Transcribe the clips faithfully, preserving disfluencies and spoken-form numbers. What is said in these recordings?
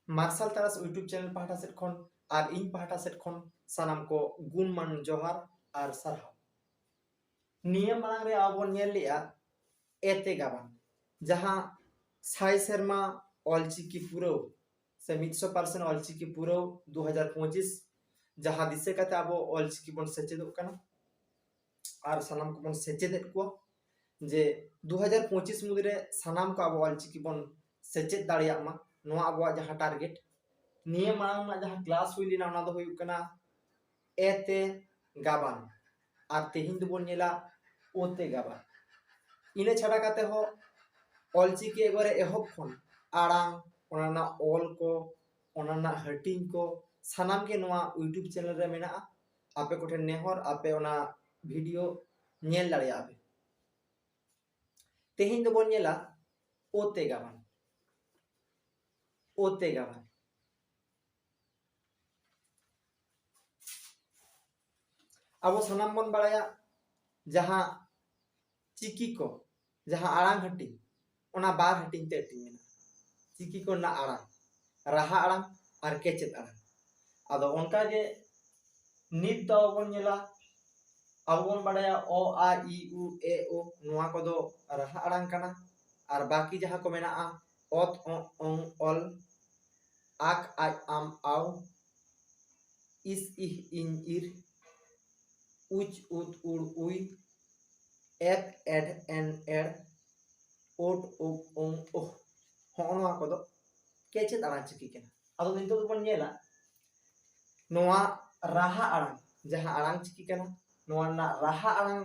ᱢᱟᱨᱥᱟᱞ ᱛᱟᱨᱟᱥ YouTube channel ᱯᱟᱦᱴᱟ ᱥᱮᱫ ᱠᱷᱚᱱ ᱟᱨ ᱤᱧ ᱯᱟᱦᱴᱟ ᱥᱮᱫ ᱠᱷᱚᱱ ᱥᱟᱱᱟᱢ ᱠᱚ ᱜᱩᱱᱢᱟᱱ ᱡᱚᱦᱟᱨ ᱟᱨ ᱥᱟᱨᱦᱟᱣ᱾ ᱱᱤᱭᱟᱹ ᱢᱟᱲᱟᱝ ᱨᱮ ᱟᱵᱚ ᱵᱚᱱ ᱧᱮᱞ ᱞᱮᱜᱼᱟ ᱮ ᱛᱮ ᱜᱟᱵᱟᱱ, ᱡᱟᱦᱟᱸ ᱥᱟᱭ ᱥᱮᱨᱢᱟ ᱚᱞᱪᱤᱠᱤ ᱯᱩᱨᱟᱹᱣ ᱥᱮ ᱢᱤᱫᱥᱚ percent ᱚᱞᱪᱤᱠᱤ ᱯᱩᱨᱟᱹᱣ ᱫᱩ ᱦᱟᱡᱟᱨ ᱯᱚᱸᱪᱤᱥ, ᱡᱟᱦᱟᱸ ᱫᱤᱥᱟᱹ ᱠᱟᱛᱮ ᱟᱵᱚ ᱚᱞᱪᱤᱠᱤ ᱵᱚᱱ ᱥᱮᱪᱮᱫᱚᱜ ᱠᱟᱱᱟ ᱟᱨ ᱥᱟᱱᱟᱢ ᱠᱚᱵᱚᱱ ᱥᱮᱪᱮᱫᱮᱫ ᱠᱚᱣᱟ, ᱡᱮ ᱫᱩ ᱦᱟᱡᱟᱨ ᱯᱚᱸᱪᱤᱥ ᱢᱩᱫᱽᱨᱮ ᱥᱟᱱᱟᱢ ᱠᱚ ᱟᱵᱚ ᱚᱞᱪᱤᱠᱤ ᱵᱚᱱ ᱥᱮᱪᱮᱫ ᱫᱟᱲᱮᱭᱟᱜ ᱢᱟ, ᱱᱚᱣᱟ ᱟᱵᱚᱣᱟᱜ ᱡᱟᱦᱟᱸ target᱾ ᱱᱤᱭᱟᱹ ᱢᱟᱲᱟᱝ ᱨᱮᱱᱟᱜ ᱡᱟᱦᱟᱸ class ᱦᱩᱭ ᱞᱮᱱᱟ, ᱚᱱᱟ ᱫᱚ ᱦᱩᱭᱩᱜ ᱠᱟᱱᱟ ᱮ ᱛᱮ ᱜᱟᱵᱟᱱ, ᱟᱨ ᱛᱮᱦᱮᱧ ᱫᱚᱵᱚᱱ ᱧᱮᱞᱟ ᱳ ᱛᱮ ᱜᱟᱵᱟᱱ᱾ ᱤᱱᱟᱹ ᱪᱷᱟᱰᱟ ᱠᱟᱛᱮ ᱦᱚᱸ ᱚᱞᱪᱤᱠᱤ ᱮᱠᱵᱟᱨᱮ ᱮᱦᱚᱵ ᱠᱷᱚᱱ ᱟᱲᱟᱝ, ᱚᱱᱟ ᱨᱮᱱᱟᱜ ᱚᱞ ᱠᱚ, ᱚᱱᱟ ᱨᱮᱱᱟᱜ ᱦᱟᱹᱴᱤᱧ ᱠᱚ, ᱥᱟᱱᱟᱢ ᱜᱮ ᱱᱚᱣᱟ YouTube ᱪᱮᱱᱮᱞ ᱨᱮ ᱢᱮᱱᱟᱜᱼᱟ᱾ ᱟᱯᱮ ᱠᱚᱴᱷᱮᱱ ᱱᱮᱦᱚᱨ, ᱟᱯᱮ ᱚᱱᱟ ᱵᱷᱤᱰᱤᱭᱳ ᱧᱮᱞ ᱫᱟᱲᱮᱭᱟᱜᱼᱟ ᱯᱮ᱾ ᱛᱮᱦᱮᱧ ᱫᱚᱵᱚᱱ ᱧᱮᱞᱟ ᱳ ᱛᱮ ᱜᱟᱵᱟᱱ, ᱳ ᱛᱮ ᱜᱟᱵᱟᱱ᱾ ᱟᱵᱚ ᱥᱟᱱᱟᱢ ᱵᱚᱱ ᱵᱟᱲᱟᱭᱟ, ᱡᱟᱦᱟᱸ ᱪᱤᱠᱤ ᱠᱚ, ᱡᱟᱦᱟᱸ ᱟᱲᱟᱝ ᱦᱟᱹᱴᱤᱧ, ᱚᱱᱟ ᱵᱟᱨ ᱦᱟᱹᱴᱤᱧ ᱛᱮ ᱦᱟᱹᱴᱤᱧ ᱢᱮᱱᱟᱜᱼᱟ᱾ ᱪᱤᱠᱤ ᱠᱚ ᱨᱮᱱᱟᱜ ᱟᱲᱟᱝ, ᱨᱟᱦᱟ ᱟᱲᱟᱝ ᱟᱨ ᱠᱮᱪᱮᱫ ᱟᱲᱟᱝ᱾ ᱟᱫᱚ ᱚᱱᱠᱟ ᱜᱮ ᱱᱤᱛ ᱫᱚ ᱟᱵᱚ ᱵᱚᱱ ᱧᱮᱞᱟ, ᱟᱵᱚ ᱵᱚᱱ ᱵᱟᱲᱟᱭᱟ ᱚ, ᱟ, ᱤ, ᱩ, ᱮ, ᱳ, ᱱᱚᱣᱟ ᱠᱚᱫᱚ ᱨᱟᱦᱟ ᱟᱲᱟᱝ ᱠᱟᱱᱟ᱾ ᱟᱨ ᱵᱟᱹᱠᱤ ᱡᱟᱦᱟᱸ ᱠᱚ ᱢᱮᱱᱟᱜᱼᱟ, ᱚᱛ, ᱚᱜ, ᱚᱝ, ᱚᱞ, ᱟᱠ, ᱟᱡ, ᱟᱢ, ᱟᱣ, ᱤᱥ, ᱤᱦ, ᱤᱧ, ᱤᱨ, ᱩᱪ, ᱩᱫ, ᱩᱲ, ᱩᱭ, ᱮᱛ, ᱮᱰ, ᱮᱱ, ᱮᱲ, ᱳᱴ, ᱳᱯ, ᱳᱝ, ᱳᱦ, ᱦᱚᱸᱜᱼᱚ ᱱᱚᱣᱟ ᱠᱚᱫᱚ ᱠᱮᱪᱮᱫ ᱟᱲᱟᱝ ᱪᱤᱠᱤ ᱠᱟᱱᱟ᱾ ᱟᱫᱚ ᱱᱤᱛᱚᱜ ᱫᱚᱵᱚᱱ ᱧᱮᱞᱟ ᱱᱚᱣᱟ ᱨᱟᱦᱟ ᱟᱲᱟᱝ, ᱡᱟᱦᱟᱸ ᱟᱲᱟᱝ ᱪᱤᱠᱤ ᱠᱟᱱᱟ, ᱱᱚᱣᱟ ᱨᱮᱱᱟᱜ ᱨᱟᱦᱟ ᱟᱲᱟᱝ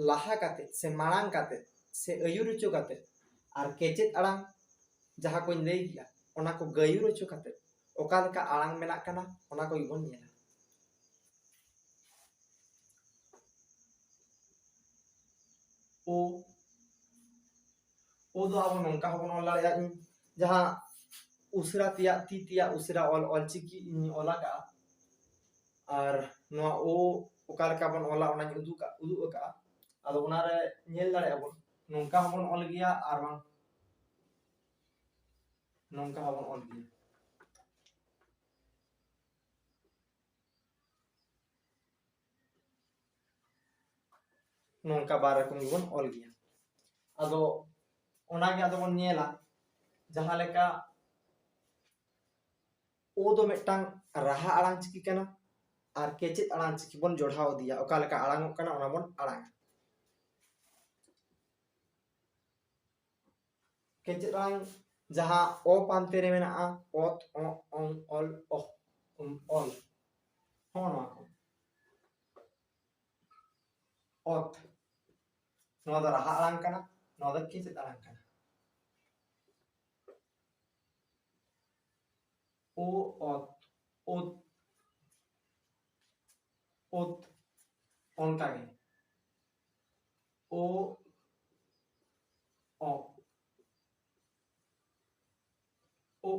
ᱞᱟᱦᱟ ᱠᱟᱛᱮ ᱥᱮ ᱢᱟᱲᱟᱝ ᱠᱟᱛᱮ ᱥᱮ ᱟᱹᱭᱩᱨ ᱦᱚᱪᱚ ᱠᱟᱛᱮ ᱟᱨ ᱠᱮᱪᱮᱫ ᱟᱲᱟᱝ ᱡᱟᱦᱟᱸ ᱠᱚᱧ ᱞᱟᱹᱭ ᱠᱮᱜᱼᱟ, ᱚᱱᱟ ᱠᱚ ᱜᱟᱹᱭᱩᱨ ᱦᱚᱪᱚ ᱠᱟᱛᱮ ᱚᱠᱟ ᱞᱮᱠᱟ ᱟᱲᱟᱝ ᱵᱮᱱᱟᱜ ᱠᱟᱱᱟ, ᱚᱱᱟ ᱠᱚᱜᱮ ᱵᱚᱱ ᱧᱮᱞᱟ᱾ ᱳ, ᱳ ᱫᱚ ᱟᱵᱚ ᱱᱚᱝᱠᱟ ᱦᱚᱸᱵᱚᱱ ᱚᱞ ᱫᱟᱲᱮᱭᱟᱜᱼᱟ᱾ ᱤᱧ ᱡᱟᱦᱟᱸ ᱩᱥᱟᱹᱨᱟ ᱛᱮᱭᱟᱜ, ᱛᱤ ᱛᱮᱭᱟᱜ ᱩᱥᱟᱹᱨᱟ ᱚᱞ, ᱚᱞ ᱪᱤᱠᱤ ᱤᱧ ᱚᱞ ᱟᱠᱟᱜᱼᱟ, ᱟᱨ ᱱᱚᱣᱟ ᱳ ᱚᱠᱟ ᱞᱮᱠᱟ ᱵᱚᱱ ᱚᱞᱟ, ᱚᱱᱟᱧ ᱩᱫᱩᱜ ᱠᱟᱜ-, ᱩᱫᱩᱜ ᱟᱠᱟᱜᱼᱟ᱾ ᱟᱫᱚ ᱚᱱᱟᱨᱮ ᱧᱮᱞ ᱫᱟᱲᱮᱭᱟᱜᱼᱟ ᱵᱚᱱ, ᱱᱚᱝᱠᱟ ᱦᱚᱸᱵᱚᱱ ᱚᱞ ᱜᱮᱭᱟ ᱟᱨ ᱵᱟᱝ ᱱᱚᱝᱠᱟ ᱦᱚᱸᱵᱚᱱ ᱚᱞ ᱜᱮᱭᱟ᱾ ᱱᱚᱝᱠᱟ ᱵᱟᱨ ᱨᱚᱠᱚᱢ ᱜᱮᱵᱚᱱ ᱚᱞ ᱜᱮᱭᱟ᱾ ᱟᱫᱚ ᱚᱱᱟᱜᱮ ᱟᱫᱚ ᱵᱚᱱ ᱧᱮᱞᱟ, ᱡᱟᱦᱟᱸ ᱞᱮᱠᱟ ᱳ ᱫᱚ ᱢᱤᱫᱴᱟᱝ ᱨᱟᱦᱟ ᱟᱲᱟᱝ ᱪᱤᱠᱤ ᱠᱟᱱᱟ, ᱟᱨ ᱠᱮᱪᱮᱫ ᱟᱲᱟᱝ ᱪᱤᱠᱤ ᱵᱚᱱ ᱡᱚᱲᱦᱟᱣ ᱤᱫᱤᱭᱟ, ᱚᱠᱟ ᱞᱮᱠᱟ ᱟᱲᱟᱝ ᱚᱜ ᱠᱟᱱᱟ ᱚᱱᱟ ᱵᱚᱱ ᱟᱲᱟᱝᱟ᱾ ᱠᱮᱪᱮᱫ ᱟᱲᱟᱝ ᱡᱟᱦᱟᱸ ᱚ ᱯᱟᱱᱛᱮ ᱨᱮ ᱢᱮᱱᱟᱜᱼᱟ, ᱚᱛ, ᱚ, ᱚᱝ, ᱚᱞ, ᱚᱦ, ᱩᱢ, ᱚᱞ, ᱦᱚᱸᱜᱼᱚ ᱱᱚᱣᱟ ᱠᱚ᱾ ᱚᱛ, ᱱᱚᱣᱟ ᱫᱚ ᱨᱟᱦᱟ ᱟᱲᱟᱝ ᱠᱟᱱᱟ, ᱱᱚᱣᱟ ᱫᱚ ᱠᱮᱪᱮᱫ ᱟᱲᱟᱝ ᱠᱟᱱᱟ᱾ ᱳ, ᱚᱛ, ᱳᱫ, ᱳᱫ, ᱚᱱᱠᱟ ᱜᱮ᱾ ᱳ, ᱚ, ᱳ,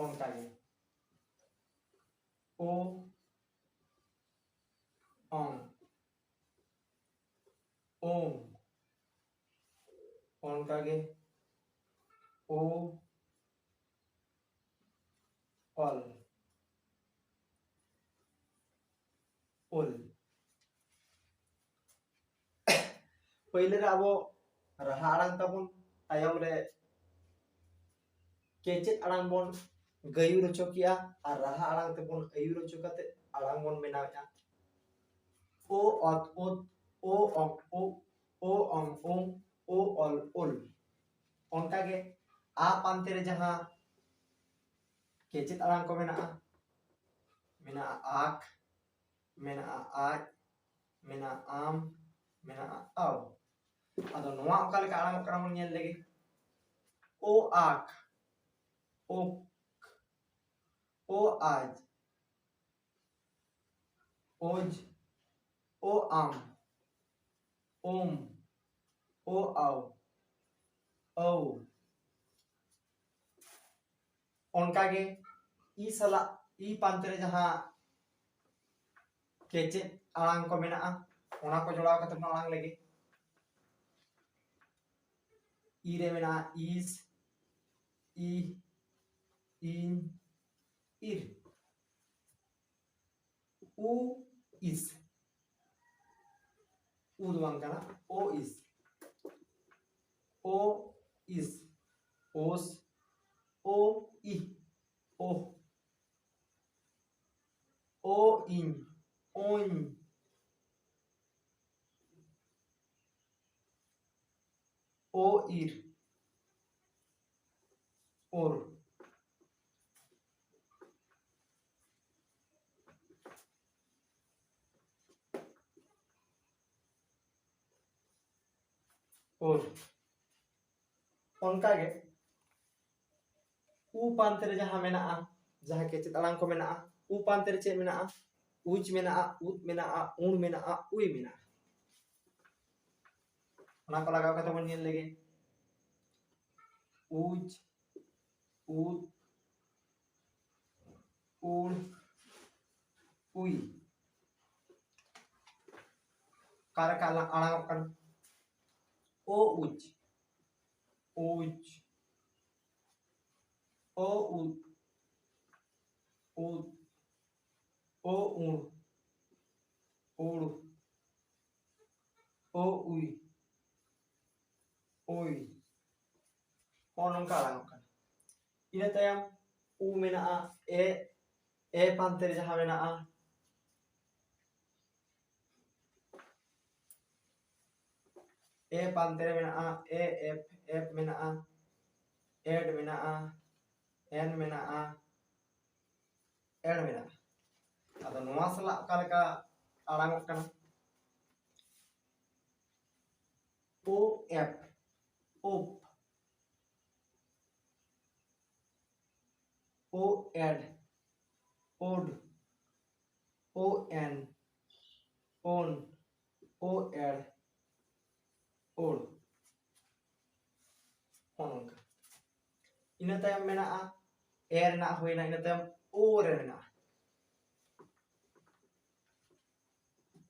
ᱚᱱᱠᱟ ᱜᱮ᱾ ᱳ, ᱚᱝ, ᱳᱢ, ᱚᱱᱠᱟ ᱜᱮ᱾ ᱳ, ᱚᱞ, ᱳᱞ᱾ ᱯᱳᱭᱞᱳ ᱨᱮ ᱟᱵᱚ ᱨᱟᱦᱟ ᱟᱲᱟᱝ ᱛᱟᱵᱚᱱ, ᱛᱟᱭᱚᱢ ᱨᱮ ᱠᱮᱪᱮᱫ ᱟᱲᱟᱝ ᱵᱚᱱ ᱜᱟᱹᱭᱩᱨ ᱦᱚᱪᱚ ᱠᱮᱜᱼᱟ, ᱟᱨ ᱨᱟᱦᱟ ᱟᱲᱟᱝ ᱛᱮᱵᱚᱱ ᱟᱹᱭᱩᱨ ᱦᱚᱪᱚ ᱠᱟᱛᱮ ᱟᱲᱟᱝ ᱵᱚᱱ ᱵᱮᱱᱟᱣᱮᱫᱼᱟ᱾ ᱳ, ᱚᱛ, ᱳᱫ, ᱳ, ᱚᱝ, ᱳ, ᱳ, ᱚᱝ, ᱳᱝ, ᱳ, ᱚᱞ, ᱳᱞ᱾ ᱚᱱᱠᱟᱜᱮ ᱟ ᱯᱟᱱᱛᱮ ᱨᱮ ᱡᱟᱦᱟᱸ ᱠᱮᱪᱮᱫ ᱟᱲᱟᱝ ᱠᱚ ᱢᱮᱱᱟᱜᱼᱟ, ᱢᱮᱱᱟᱜᱼᱟ ᱟᱠ, ᱢᱮᱱᱟᱜᱼᱟ ᱟᱡ, ᱢᱮᱱᱟᱜᱼᱟ ᱟᱢ, ᱢᱮᱱᱟᱜᱼᱟ ᱟᱣ᱾ ᱟᱫᱚ ᱱᱚᱣᱟ ᱚᱠᱟ ᱞᱮᱠᱟ ᱟᱲᱟᱝᱚᱜ ᱠᱟᱱᱟ ᱵᱚᱱ ᱧᱮᱞ ᱞᱮᱜᱮ᱾ ᱳ ᱟᱠ, ᱳᱠ, ᱳ ᱟᱡ, ᱳᱡ, ᱳ ᱟᱢ, ᱳᱢ, ᱳ ᱟᱣ, ᱟᱹᱣ᱾ ᱚᱱᱠᱟᱜᱮ ᱤ ᱥᱟᱞᱟᱜ ᱤ ᱯᱟᱱᱛᱮ ᱨᱮ ᱡᱟᱦᱟᱸ ᱠᱮᱪᱮᱫ ᱟᱲᱟᱝ ᱠᱚ ᱢᱮᱱᱟᱜᱼᱟ, ᱚᱱᱟ ᱠᱚ ᱡᱚᱲᱟᱣ ᱠᱟᱛᱮ ᱵᱚᱱ ᱟᱲᱟᱝ ᱞᱮᱜᱮ᱾ ᱤ ᱨᱮ ᱢᱮᱱᱟᱜᱼᱟ ᱤᱥ, ᱤ, ᱤᱧ, ᱤᱨ᱾ ᱩ, ᱤᱥ᱾ ᱩ ᱫᱚ ᱵᱟᱝ ᱠᱟᱱᱟ, ᱳ ᱤᱥ, ᱳ ᱤᱥ, ᱳᱥ, ᱳ ᱤ, ᱳᱦ, ᱳ ᱤᱧ, ᱳᱧ, ᱳ ᱤᱨ, ᱳᱨ᱾ ᱳᱨ᱾ ᱚᱱᱠᱟᱜᱮ ᱩ ᱯᱟᱱᱛᱮ ᱨᱮ ᱡᱟᱦᱟᱸ ᱢᱮᱱᱟᱜᱼᱟ, ᱡᱟᱦᱟᱸ ᱠᱮᱪᱮᱫ ᱟᱲᱟᱝ ᱠᱚ ᱢᱮᱱᱟᱜᱼᱟ, ᱩ ᱯᱟᱱᱛᱮ ᱨᱮ ᱪᱮᱫ ᱢᱮᱱᱟᱜᱼᱟ? ᱩᱪ ᱢᱮᱱᱟᱜᱼᱟ, ᱩᱫ ᱢᱮᱱᱟᱜᱼᱟ, ᱩᱬ ᱢᱮᱱᱟᱜᱼᱟ, ᱩᱭ ᱢᱮᱱᱟᱜᱼᱟ᱾ ᱚᱱᱟ ᱠᱚ ᱞᱟᱜᱟᱣ ᱠᱟᱛᱮ ᱵᱚᱱ ᱧᱮᱞ ᱞᱮᱜᱮ᱾ ᱩᱪ, ᱩᱫ, ᱩᱲ, ᱩᱭ᱾ ᱚᱠᱟ ᱞᱮᱠᱟ ᱟᱲᱟᱝ ᱚᱜ ᱠᱟᱱᱟ? ᱳ ᱩᱪ, ᱩᱪ, ᱳ ᱩᱫ, ᱩᱫ, ᱳ ᱩᱬ, ᱩᱲ, ᱳ ᱩᱭ, ᱳᱭ᱾ ᱱᱚᱜᱼᱚ ᱱᱚᱝᱠᱟ ᱟᱲᱟᱝ ᱚᱜ ᱠᱟᱱᱟ᱾ ᱤᱱᱟᱹ ᱛᱟᱭᱚᱢ ᱩ ᱢᱮᱱᱟᱜᱼᱟ, ᱮ, ᱮ ᱯᱟᱱᱛᱮ ᱨᱮ ᱡᱟᱦᱟᱸ ᱢᱮᱱᱟᱜᱼᱟ, ᱮ ᱯᱟᱱᱛᱮ ᱨᱮ ᱢᱮᱱᱟᱜᱼᱟ, ᱮ ᱮᱯ, ᱮᱯ ᱢᱮᱱᱟᱜᱼᱟ, ᱮᱰ ᱢᱮᱱᱟᱜᱼᱟ, ᱮᱱ ᱢᱮᱱᱟᱜᱼᱟ, ᱮᱲ ᱢᱮᱱᱟᱜᱼᱟ᱾ ᱟᱫᱚ ᱱᱚᱣᱟ ᱥᱟᱞᱟᱜ ᱚᱠᱟ ᱞᱮᱠᱟ ᱟᱲᱟᱝ ᱚᱜ ᱠᱟᱱᱟ? ᱳ ᱮᱯ, ᱳᱯ, ᱳ ᱮᱰ, ᱳᱰ, ᱳ ᱮᱱ, ᱳᱱ, ᱳ ᱮᱲ, ᱳᱲ᱾ ᱱᱚᱜᱼᱚ ᱱᱚᱝᱠᱟ᱾ ᱤᱱᱟᱹ ᱛᱟᱭᱚᱢ ᱢᱮᱱᱟᱜᱼᱟ, ᱮ ᱨᱮᱱᱟᱜ ᱦᱩᱭᱱᱟ, ᱤᱱᱟᱹ ᱛᱟᱭᱚᱢ ᱳ ᱨᱮ ᱢᱮᱱᱟᱜᱼᱟ᱾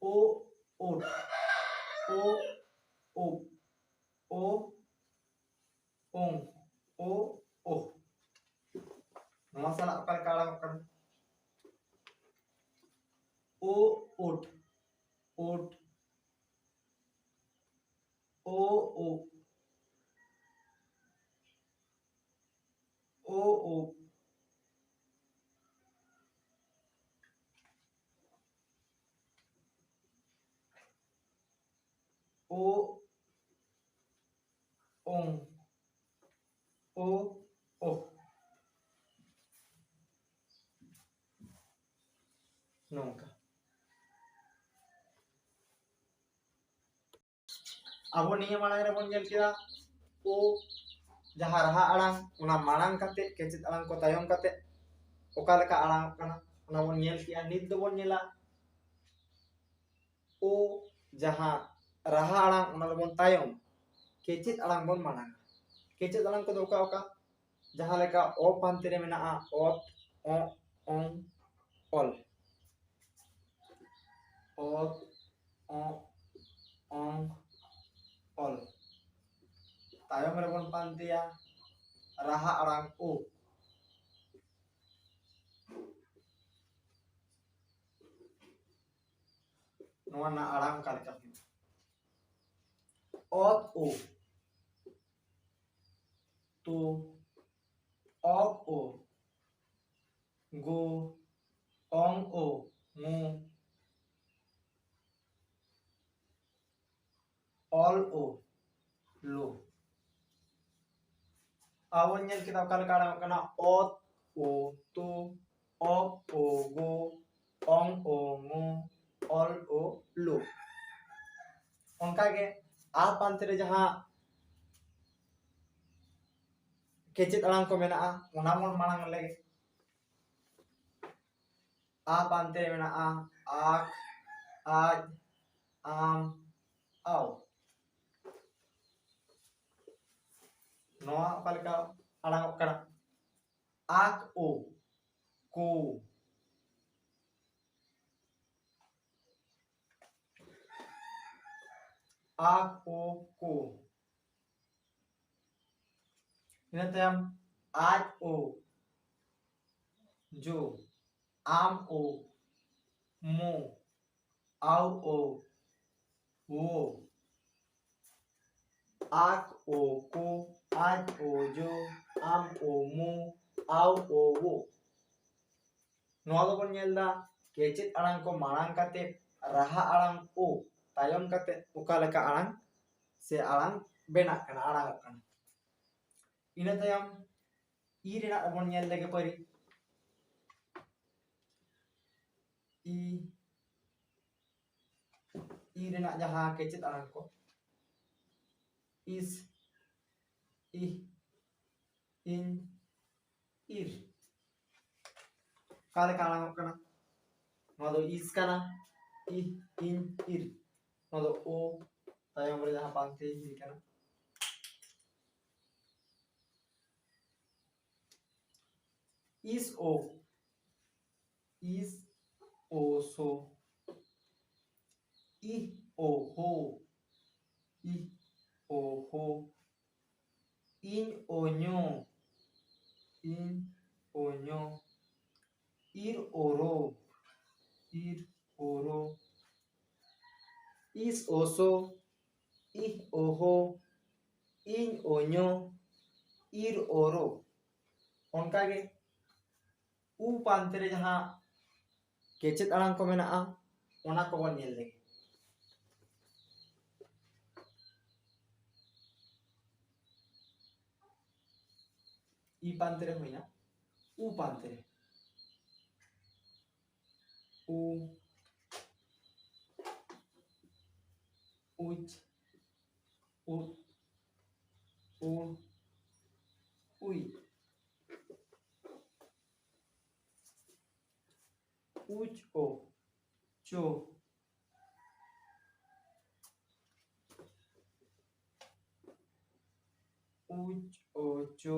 ᱳ, ᱳᱴ, ᱳ, ᱳᱯ, ᱳ, ᱳᱝ, ᱳ, ᱳᱦ᱾ ᱱᱚᱣᱟ ᱥᱟᱞᱟᱜ ᱚᱠᱟ ᱞᱮᱠᱟ ᱟᱲᱟᱝ ᱚᱜ ᱠᱟᱱᱟ? ᱳ, ᱳᱴ, ᱳᱴ, ᱳ, ᱳ᱾ ᱳ, ᱳ᱾ ᱳ, ᱳᱝ᱾ ᱳ, ᱳ᱾ ᱱᱚᱝᱠᱟ᱾ ᱟᱵᱚ ᱱᱤᱭᱟᱹ ᱢᱟᱲᱟᱝ ᱨᱮᱵᱚᱱ ᱧᱮᱞ ᱠᱮᱫᱟ ᱳ, ᱡᱟᱦᱟᱸ ᱨᱟᱦᱟ ᱟᱲᱟᱝ, ᱚᱱᱟ ᱢᱟᱲᱟᱝ ᱠᱟᱛᱮ, ᱠᱮᱪᱮᱫ ᱟᱲᱟᱝ ᱠᱚ ᱛᱟᱭᱚᱢ ᱠᱟᱛᱮ ᱚᱠᱟ ᱞᱮᱠᱟ ᱟᱲᱟᱝ ᱚᱜ ᱠᱟᱱᱟ, ᱚᱱᱟ ᱵᱚᱱ ᱧᱮᱞ ᱠᱮᱜᱼᱟ᱾ ᱱᱤᱛ ᱫᱚᱵᱚᱱ ᱧᱮᱞᱟ ᱳ, ᱡᱟᱦᱟᱸ ᱨᱟᱦᱟ ᱟᱲᱟᱝ, ᱚᱱᱟ ᱫᱚᱵᱚᱱ ᱛᱟᱭᱚᱢ, ᱠᱮᱪᱮᱫ ᱟᱲᱟᱝ ᱵᱚᱱ ᱢᱟᱲᱟᱝᱟ᱾ ᱠᱮᱪᱮᱫ ᱟᱲᱟᱝ ᱠᱚᱫᱚ ᱚᱠᱟ ᱚᱠᱟ? ᱡᱟᱦᱟᱸ ᱞᱮᱠᱟ ᱚ ᱯᱟᱱᱛᱮ ᱨᱮ ᱢᱮᱱᱟᱜᱼᱟ ᱚᱛ, ᱚᱜ, ᱚᱝ, ᱚᱞ᱾ ᱚᱛ, ᱚᱜ, ᱚᱝ, ᱚᱞ᱾ ᱛᱟᱭᱚᱢ ᱨᱮᱵᱚᱱ ᱯᱟᱱᱛᱮᱭᱟ ᱨᱟᱦᱟ ᱟᱲᱟᱝ ᱳ᱾ ᱱᱚᱣᱟ ᱨᱮᱱᱟᱜ ᱟᱲᱟᱝ ᱚᱠᱟ ᱞᱮᱠᱟ ᱦᱩᱭᱩᱜᱼᱟ? ᱚᱛ, ᱳ, ᱛᱩ, ᱚᱜ, ᱳ, ᱜᱳ, ᱚᱝ, ᱳ, ᱢᱩ, ᱚᱞ, ᱳ, ᱞᱳ᱾ ᱟᱵᱚ ᱵᱚᱱ ᱧᱮᱞ ᱠᱮᱫᱟ ᱚᱠᱟ ᱞᱮᱠᱟ ᱟᱲᱟᱝ ᱚᱜ ᱠᱟᱱᱟ, ᱚᱛ, ᱳ, ᱛᱩ, ᱚᱜ, ᱳ, ᱜᱳ, ᱚᱝ, ᱳ, ᱢᱩ, ᱚᱞ, ᱳ, ᱞᱳ᱾ ᱚᱱᱠᱟᱜᱮ ᱟ ᱯᱟᱱᱛᱮ ᱨᱮ ᱡᱟᱦᱟᱸ ᱠᱮᱪᱮᱫ ᱟᱲᱟᱝ ᱠᱚ ᱢᱮᱱᱟᱜᱼᱟ, ᱚᱱᱟ ᱵᱚᱱ ᱢᱟᱲᱟᱝ ᱞᱮᱜᱮ᱾ ᱟ ᱯᱟᱱᱛᱮ ᱨᱮ ᱢᱮᱱᱟᱜᱼᱟ ᱟᱠ, ᱟᱡ, ᱟᱢ, ᱟᱣ᱾ ᱱᱚᱣᱟ ᱚᱠᱟ ᱞᱮᱠᱟ ᱟᱲᱟᱝ ᱚᱜ ᱠᱟᱱᱟ? ᱟᱠ, ᱳ, ᱠᱳ᱾ ᱟᱠ, ᱳ, ᱠᱳ᱾ ᱤᱱᱟᱹ ᱛᱟᱭᱚᱢ ᱟᱡ, ᱳ, ᱡᱳ, ᱟᱢ, ᱳ, ᱢᱳ, ᱟᱣ, ᱳ, ᱳ᱾ ᱟᱠ ᱳ ᱠᱳ, ᱟᱡ ᱳ ᱡᱳ, ᱟᱢ ᱳ ᱢᱳ, ᱟᱣ ᱳ ᱣᱳ᱾ ᱱᱚᱣᱟ ᱫᱚᱵᱚᱱ ᱧᱮᱞ ᱮᱫᱟ ᱠᱮᱪᱮᱫ ᱟᱲᱟᱝ ᱠᱚ ᱢᱟᱲᱟᱝ ᱠᱟᱛᱮ ᱨᱟᱦᱟ ᱟᱲᱟᱝ ᱳ ᱛᱟᱭᱚᱢ ᱠᱟᱛᱮ ᱚᱠᱟ ᱞᱮᱠᱟ ᱟᱲᱟᱝ ᱥᱮ ᱟᱲᱟᱝ ᱵᱮᱱᱟᱜ ᱠᱟᱱᱟ, ᱟᱲᱟᱝᱚᱜ ᱠᱟᱱᱟ᱾ ᱤᱱᱟᱹ ᱛᱟᱭᱚᱢ ᱤ ᱨᱮᱱᱟᱜ ᱵᱚᱱ ᱧᱮᱞ ᱞᱮᱜᱮ ᱯᱟᱹᱨᱤ᱾ ᱤ, ᱤ ᱨᱮᱱᱟᱜ ᱡᱟᱦᱟᱸ ᱠᱮᱪᱮᱫ ᱟᱲᱟᱝ ᱠᱚ, ᱤᱥ, ᱤᱦ, ᱤᱧ, ᱤᱨ᱾ ᱚᱠᱟ ᱞᱮᱠᱟ ᱟᱲᱟᱝᱚᱜ ᱠᱟᱱᱟ? ᱱᱚᱣᱟ ᱫᱚ ᱤᱥ ᱠᱟᱱᱟ, ᱤᱦ, ᱤᱧ, ᱤᱨ᱾ ᱱᱚᱣᱟ ᱫᱚ ᱳ ᱛᱟᱭᱚᱢ ᱨᱮ ᱡᱟᱦᱟᱸ ᱯᱟᱱᱛᱮ ᱦᱩᱭ ᱠᱟᱱᱟ᱾ ᱤᱥ ᱳ, ᱤᱥ ᱳ ᱥᱳ, ᱤᱦ ᱳ ᱦᱳ, ᱤᱦ ᱳ ᱦᱳ, ᱤᱧ ᱳ ᱧᱳ, ᱤᱧ ᱳ ᱧᱳ, ᱤᱨ ᱳ ᱨᱳ, ᱤᱨ ᱳ ᱨᱳ, ᱤᱥ ᱳ ᱥᱳ, ᱤᱦ ᱳ ᱦᱳ, ᱤᱧ ᱳ ᱧᱳ, ᱤᱨ ᱳ ᱨᱳ᱾ ᱚᱱᱠᱟᱜᱮ ᱩ ᱯᱟᱱᱛᱮ ᱨᱮ ᱡᱟᱦᱟᱸ ᱠᱮᱪᱮᱫ ᱟᱲᱟᱝ ᱠᱚ ᱢᱮᱱᱟᱜᱼᱟ, ᱚᱱᱟ ᱠᱚᱵᱚᱱ ᱧᱮᱞ ᱞᱮᱜᱮ᱾ ᱤ ᱯᱟᱱᱛᱮ ᱨᱮ ᱦᱩᱭᱱᱟ, ᱩ ᱯᱟᱱᱛᱮ ᱨᱮ ᱩ, ᱩᱪ, ᱩᱫ, ᱩᱲ, ᱩᱭ᱾ ᱩᱪ ᱳ ᱪᱳ, ᱩᱪ ᱳ ᱪᱳ,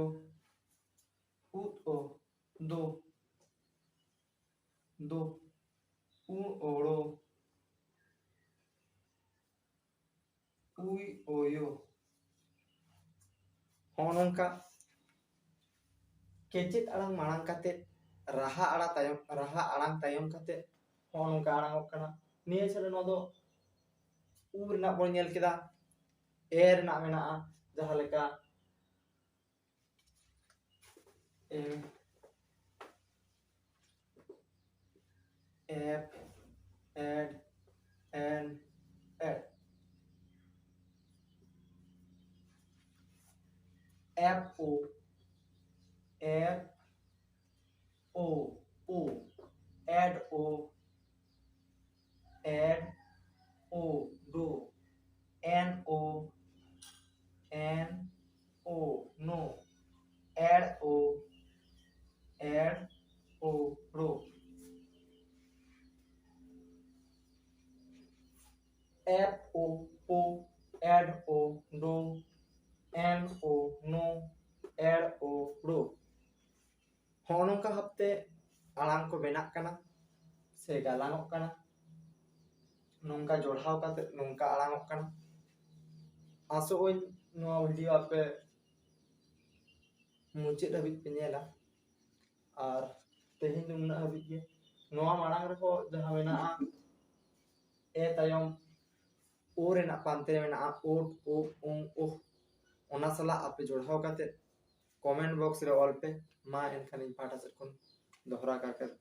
ᱩᱫ ᱳ ᱫᱳ, ᱫᱳ, ᱩ ᱳ ᱲᱳ, ᱩᱭ ᱳ ᱭᱳ᱾ ᱦᱚᱸᱜᱼᱚ ᱱᱚᱝᱠᱟ ᱠᱮᱪᱮᱫ ᱟᱲᱟᱝ ᱢᱟᱲᱟᱝ ᱠᱟᱛᱮ ᱨᱟᱦᱟ ᱟᱲᱟ ᱛᱟᱭᱚᱢ, ᱨᱟᱦᱟ ᱟᱲᱟᱝ ᱛᱟᱭᱚᱢ ᱠᱟᱛᱮ ᱦᱚᱸᱜᱼᱚ ᱱᱚᱝᱠᱟ ᱟᱲᱟᱝᱚᱜ ᱠᱟᱱᱟ᱾ ᱱᱤᱭᱟᱹ ᱪᱷᱟᱲᱟ ᱱᱚᱣᱟ ᱫᱚ ᱩ ᱨᱮᱱᱟᱜ ᱵᱚᱱ ᱧᱮᱞ ᱠᱮᱫᱟ, ᱮ ᱨᱮᱱᱟᱜ ᱢᱮᱱᱟᱜᱼᱟ, ᱡᱟᱦᱟᱸ ᱞᱮᱠᱟ ᱮ, ᱮᱯ, ᱮᱰ, ᱮᱱ, ᱮᱰ᱾ ᱮᱯ ᱳ, ᱮᱯ ᱳ, ᱳ, ᱮᱰ ᱳ, ᱮᱰ ᱳ, ᱰᱳ᱾ ᱮᱱ ᱳ, ᱮᱱ ᱳ, ᱱᱳ᱾ ᱮᱲ ᱳ, ᱮᱲ ᱳ, ᱲᱳ᱾ ᱮᱯ ᱳ, ᱯᱳ᱾ ᱮᱰ ᱳ, ᱰᱳ᱾ ᱮᱱ ᱳ, ᱱᱳ᱾ ᱮᱲ ᱳ, ᱲᱳ᱾ ᱦᱚᱸᱜᱼᱚ ᱱᱚᱝᱠᱟ ᱵᱷᱟᱵᱛᱮ ᱟᱲᱟᱝ ᱠᱚ ᱵᱮᱱᱟᱜ ᱠᱟᱱᱟ ᱥᱮ ᱜᱟᱞᱟᱝᱚᱜ ᱠᱟᱱᱟ᱾ ᱱᱚᱝᱠᱟ ᱡᱚᱲᱦᱟᱣ ᱠᱟᱛᱮ ᱱᱚᱝᱠᱟ ᱟᱲᱟᱝᱚᱜ ᱠᱟᱱᱟ᱾ ᱟᱥᱚᱜ ᱟᱹᱧ ᱱᱚᱣᱟ ᱵᱷᱤᱰᱤᱭᱳ ᱟᱯᱮ ᱢᱩᱪᱟᱹᱫ ᱦᱟᱹᱵᱤᱡ ᱯᱮ ᱧᱮᱞᱟ᱾ ᱟᱨ ᱛᱮᱦᱮᱧ ᱫᱚ ᱱᱩᱱᱟᱹᱜ ᱦᱟᱹᱵᱤᱡ ᱜᱮ᱾ ᱱᱚᱣᱟ ᱢᱟᱲᱟᱝ ᱨᱮᱦᱚᱸ ᱡᱟᱦᱟᱸ ᱢᱮᱱᱟᱜᱼᱟ, ᱮ ᱛᱟᱭᱚᱢ ᱳ ᱨᱮᱱᱟᱜ ᱯᱟᱱᱛᱮ ᱨᱮ ᱢᱮᱱᱟᱜᱼᱟ ᱳᱴ, ᱳ, ᱳᱝ, ᱳᱦ᱾ ᱚᱱᱟ ᱥᱟᱞᱟᱜ ᱟᱯᱮ ᱡᱚᱲᱦᱟᱣ ᱠᱟᱛᱮ ᱠᱚᱢᱮᱱᱴ ᱵᱚᱠᱥ ᱨᱮ ᱚᱞ ᱯᱮ᱾ ᱢᱟ ᱮᱱᱠᱷᱟᱱ ᱤᱧ ᱯᱟᱦᱴᱟ ᱥᱮᱫ ᱠᱷᱚᱱ ᱫᱚᱦᱲᱟ ᱠᱟᱨ ᱠᱟᱛᱮ